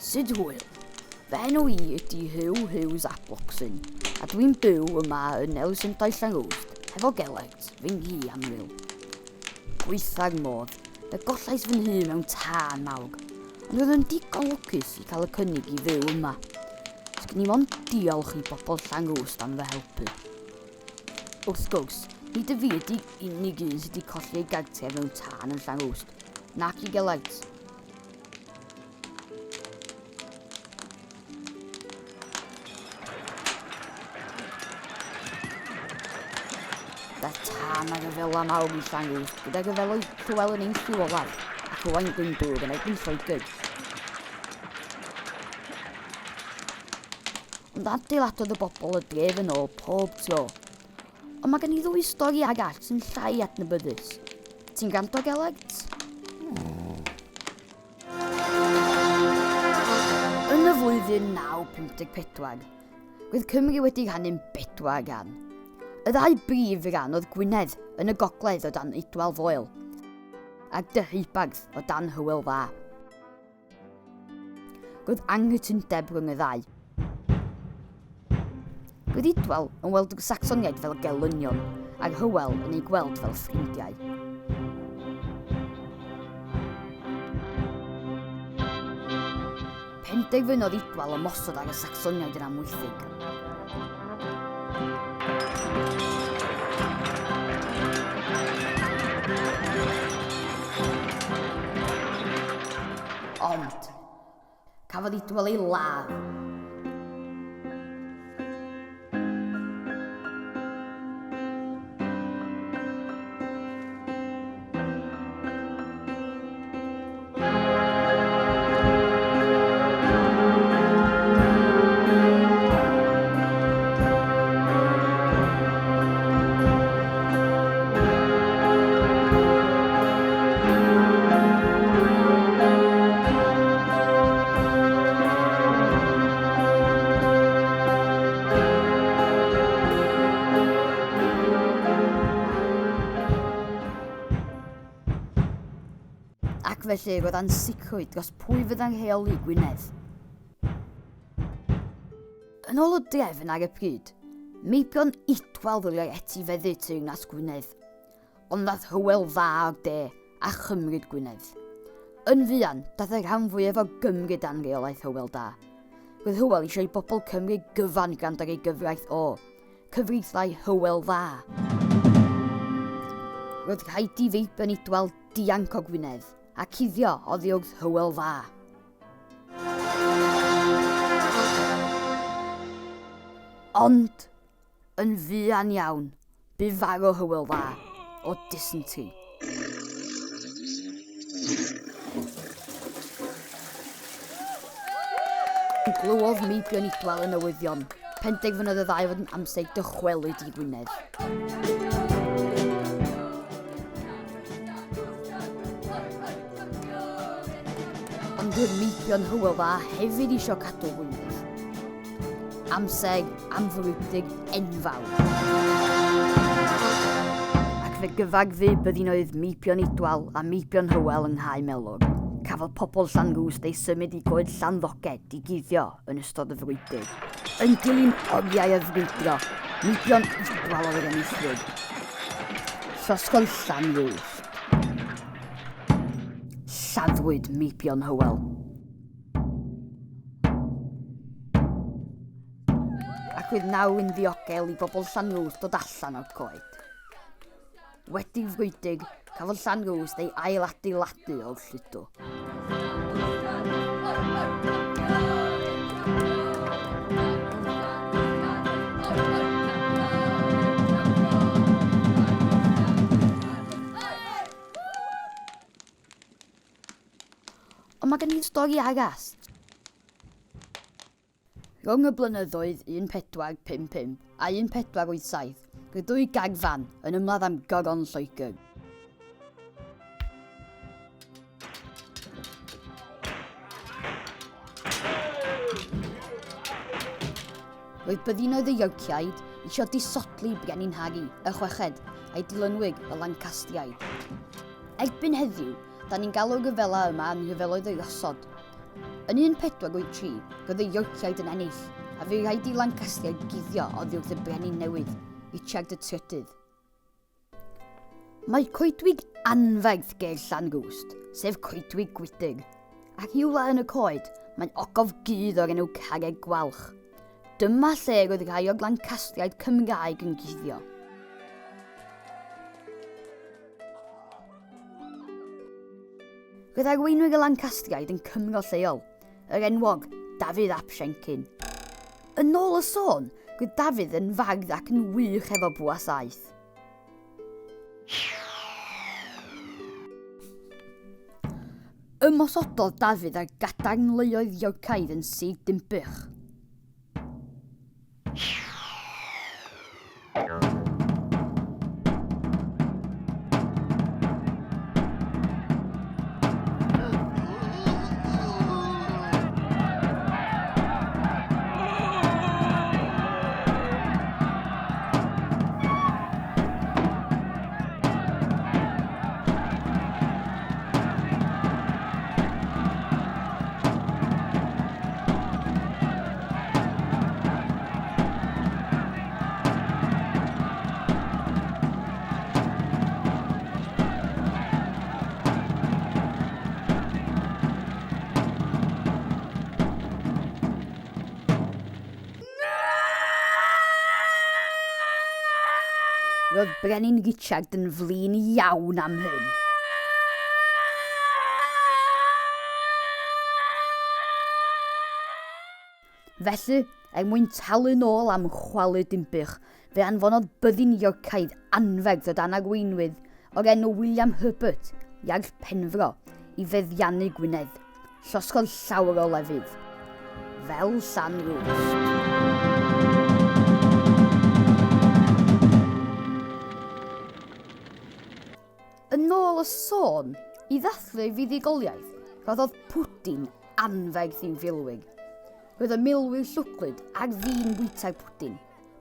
Sut hwyl? Fy enw i ydy Huw Hughes ap Bloxyn, a dwi'n byw yma yn Elusendau Llanrwst hefo Gelert, fy nghi annwyl. Gweitha'r modd, fe gollais fy nhŷ mewn tân mawr, ond roeddwn yn digon lwcus i cael y cynnig i fyw yma. Sgyn i mond diolch i bobl Llanrwst am fy helpu. Wrth gwrs, nid y fi ydy unig un sydd wedi colli ei gartref mewn tân yn Llanrwst, nac i Gelert. Daeth tân a rhyfela mawr i Llanrwst gyda rhyfeloedd Llywelyn ein Llyw Olaf ac Owain Glyndŵr yn erbyn Lloegr. Ond adeiladodd y bobl y dref yn ôl pob tro. Ond mae gen i ddwy stori arall sy'n llai adnabyddus. Ti'n gwrando, Gelert? Yn y flwyddyn 954, roedd Cymru wedi rhannu'n bedwar rhan. Y ddau brif ran oedd Gwynedd yn y gogledd o dan Idwal Foel, a'r Deheubarth o dan Hywel Dda. Roedd anghytundeb rhwng y ddau. Roedd Idwal yn weld y Sacsoniaid fel gelynion, a'r Hywel yn eu gweld fel ffrindiau. Penderfynodd Idwal ymosod ar y Sacsoniaid yn Amwythig. Ond, cafodd Idwal ei ladd. Ac felly roedd ansicrwydd dros pwy fydda'n rheoli Gwynedd. Yn ôl y drefn ar y pryd, meibion Idwal ddylai etifeddu teyrnas Gwynedd, ond ddaeth Hywel Dda o'r de a chymryd Gwynedd. Yn fuan, daeth y rhan fwyaf o Gymru dan reolaeth Hywel Da. Roedd Hywel eisiau i bobl Cymru gyfan gwrando ar ei gyfraith o, cyfreithiau Hywel Dda. Roedd rhaid i feibion Idwal dianc o Gwynedd a cuddio oddi wrth Hywel Dda. Ond, yn fuan iawn, bu farw Hywel Dda o dysentry. Glywodd meibion Idwal y newyddion, penderfynodd y ddau fod yn amser dychwelyd i Gwynedd. Ond roedd meibion Hywel Dda hefyd eisiau cadw Gwynedd. Amser am frwydr enfawr. Ac fe gyfarfu byddinoedd meibion Idwal a meibion Hywel yng Nghae Melwr. Cafodd pobl Llanrwst eu symud i goed Llanddoged i guddio yn ystod y frwydr. Yn dilyn oriau o frwydro, meibion Idwal oedd yr enillwyr. Llosgodd Llanrwst. Lladdwyd meibion Hywel. Ac roedd nawr yn ddiogel i bobl Llanrwst dod allan o'r coed. Wedi'r frwydr, cafodd Llanrwst ei ailadeiladu o'r lludw. Ond mae gen i stori arall. Rhwng y blynyddoedd 1455 a 1487, roedd dwy garfan yn ymladd am goron Lloegr. Roedd byddinoedd y Iorciaid eisiau disodli Brenin Harri y Chweched a'i dilynwyr y Lancastriaid. Erbyn heddiw, da ni'n galw rhyfela yma yn rhyfeloedd y rhosod. Yn 1483, roedd y Iorciaid yn ennill, a fu rhaid i Lancastriaid guddio oddi wrth y brenin newydd, Richard y Trydydd. Mae coedwig anferth ger Llanrwst, sef Coedwig Gwydr, a rhywle yn y coed mae ogof gudd o'r enw Carreg Gwalch. Dyma lle roedd rhai o'r Lancastriaid Cymraeg yn guddio. Roedd arweinwyr y Lancastriaid yn Cymro lleol, yr enwog Dafydd ap Siencyn. Yn ôl y sôn, roedd Dafydd yn fardd ac yn wych efo bwa saeth. Ymosododd Dafydd ar gadarnleoedd Iorcaidd yn Sir Dinbych. Roedd Brenin Richard yn flin iawn am hyn. Felly, er mwyn talu nôl am chwalu Dinbych, fe anfonodd byddin Iorcaidd anferth o dan arweinwydd o'r enw William Herbert, Iarll Penfro, i feddiannu Gwynedd. Llosgodd llawer o lefydd, fel Llanrwst. Yn ôl y sôn, i ddathlu ei fuddugoliaeth, rhoddodd pwdin anferth i'w filwyr. Roedd y milwyr llwglyd ar fin bwyta'r pwdin,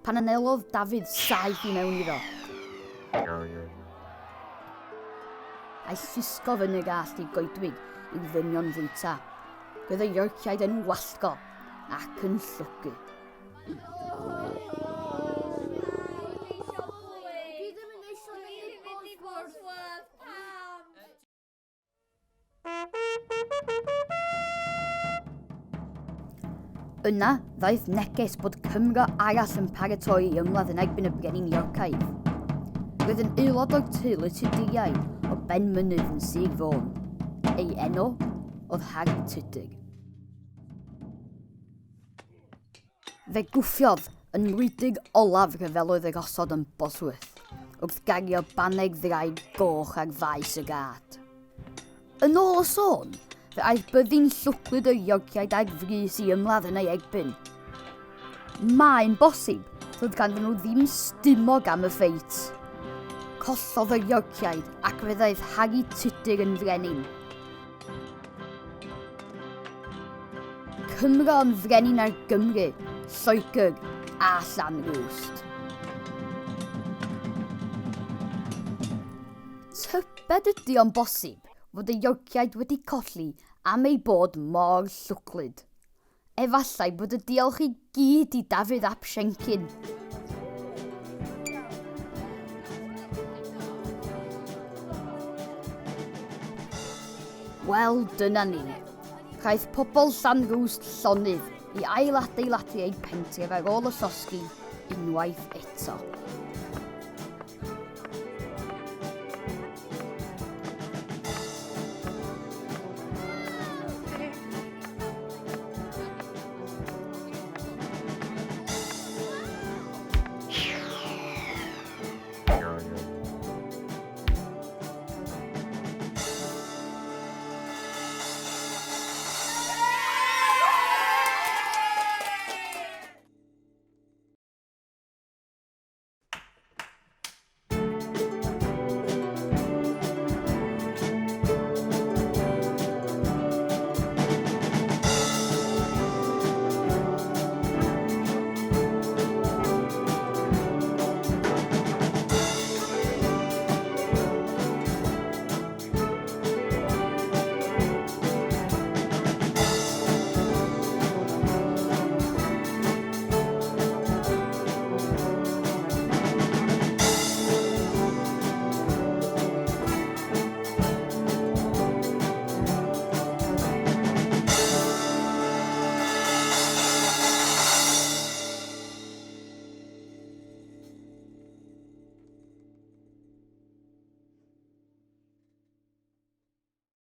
pan anelodd Dafydd saeth i mewn iddo. A'i llusgo fyny'r allt i goedwig i'w ddynion fwyta. Roedd y Iorciaid yn wallgo ac yn llwgu. Yna, ddaeth neges bod Cymro arall yn paratoi i ymladd yn erbyn y brenin Iorcaidd. Roedd yn aelod o'r teulu Tuduriaid o Benmynydd yn Sir Fôn. Ei enw oedd Harri Tudur. Fe gwffiodd yn mrwydr olaf rhyfeloedd yr osod yn Bosworth, wrth gario baneg ddraig goch ar faes y gad. Yn ôl y sôn, fe aeth byddin llwglyd yr Iorciaid ar frys i ymladd yn ei erbyn. Mae'n bosib doedd ganddyn nhw ddim stumog am y ffeit. Collodd yr Iorciaid ac fe ddaeth Harri Tudur yn frenin. Cymro yn frenin ar Gymru, Lloegr a Llanrwst. Tybed ydy o'n bosib fod y Iorciaid wedi colli am eu bod mor llwglyd? Efallai bod y diolch i gyd i Dafydd ap Siencyn. Wel, dyna ni. Rhaid pobl Llanrwst llonydd i ailadeiladu eu pentref ar ôl y llosgi unwaith eto.